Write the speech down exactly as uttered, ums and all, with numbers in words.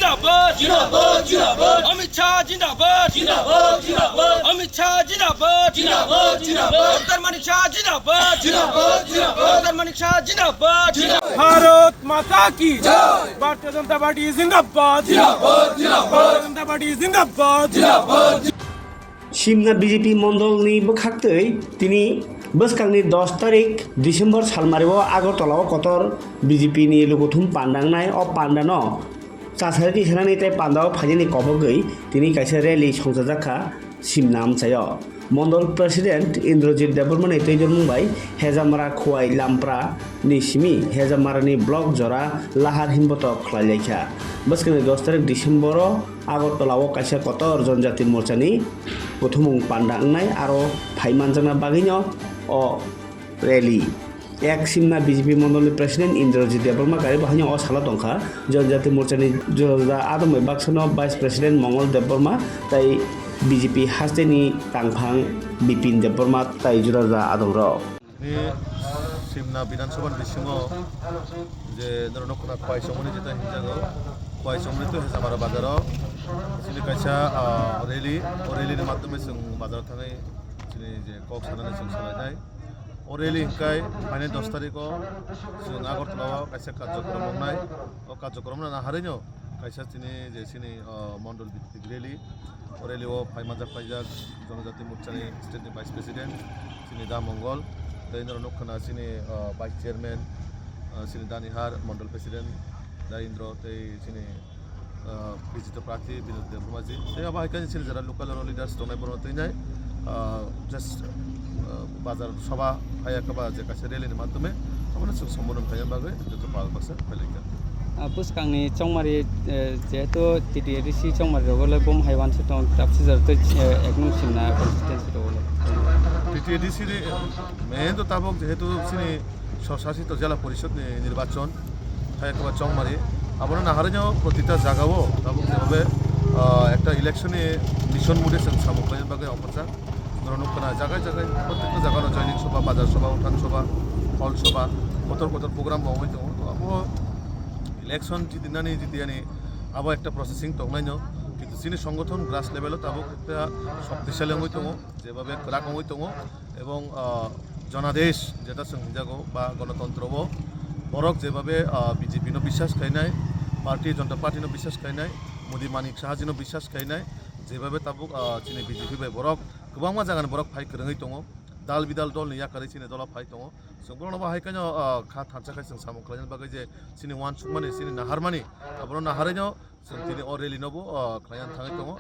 Zindabad! Zindabad! Zindabad! Amit Shah zindabad! Zindabad! Zindabad! Amit Shah zindabad! Zindabad! Zindabad! Doctor Manik Shah zindabad! Zindabad! Zindabad! Doctor Manik Shah zindabad! Zindabad! Bharat Mata ki Jai! Bharatiya Janata Party zindabad! Zindabad! Zindabad! Bharatiya Janata Party zindabad! Zindabad! Simna B J P mondolni bwkhaktwi tini bwskangni dos tarik December salmario Agartala o kotor B J P ni lukuthum panda wngnai. O panda no chasari tisanani tei panda o phainani kobogwi tini kaisa rally songchajakha Simna amchaio. Mondol President Indrajit Debbarma ni twijlangmung bai Hejamara, Khowai, Lampra ni simi Hejamara ni block jora lahar himbotok khlailaikha. Bwskangni dos tarik December o Agartala o kaisa kotor Jonjati Morcha ni kuthumung panda wngnai, aro phaimanjakna bagwino o rally. Ek Simna B J P mondolni President Indrajit Debbarma karibo haino o salo tongkha, Jonjati Morchani juda juda adong bai baksano Vice President Mongol Debbarma tei B J P hasteni tangphang Bipin Debbarma tei juda juda adongrok. Ni Simna Bidhan Sabha ni bisingo je norok nukho na Khowai Chongmani jeta hinjago, Khowai Chongmani to Hejamara bazaro chini kaisa, ah, rally, o rally ni madhyome chwng bazaro thangwi chini je kok sanani chwng salainai. O rally hwnkhe phainai dos tarikh o chwng Agartala o kaisa karjokrom wngnai. O karjokrom no naharwi no kaisa chini je chini, ah, mondol bhitik rally. O rally o phai manjak paijak Jonojati Morcha ni state ni vice president chini Da Mongol, tei norok nukha na chini, ah, vice chairman, ah, chini Danihar mondol president Da Indro tei chini ah, bijito prarthi Binod Debbarma ji. Tei abo hai khe chini jora local oro leaders tongnai borok twi nai, ah, just, ah, bazar sabha hai khe ba je kaisa rally ni madhyome abono chwng sombodon khaina bagwi joto pal baksa phailaikha. Ah, bwskangni chongmari, eh, jehetu T T A D C chongmari rogo le bom hai uansuk tong, tapsi jora tei, eh, ek nung Simna constituency rogo le. T T A D C ni main to tabuk jehetu chini Swsasito Jela Porishod ni nirbachon hai khe ba chongmari. Abono naharwi no protita jagao tabuk jebabe, ah, ekta election ni mission mode chwng samung khlaina bagwi ongkhorjak. Norok nukha na jaga jaga, prottekta jagano joining sabha, bazar sabha, uthan sabha, hall sabha, kotor kotor program bo wngwi tongo. To abo election jitinani jitiyani abo ekta processing tongnaino. Kintu chini songothon grass level o tabuk ekta shoktisali wngwi tongo, jebabe kwrak wngwi tongo. Ebong, ah, Jonadesh jeta chwng hinjago ba gonotontro o borok jebabe, ah, B J P no biswas khainai, Bharatiya Janata Party no biswas khainai, Modi Manik Saha ji no biswas khainai, jebabe tabuk, ah, chini B J P bai borok kwbangma jagani borok phai kwrwngwi tongo, dal bidal dol ni yakarwi chini dolo phai tongo. Chwng borokno bo hai khe no, ah, kha thansa khe chwng samung khlaina bagwi je chini uansukmani, chini naharmani, abono naharwi no chwng tini o rally no bo, ah, khlaiya thangwi tongo.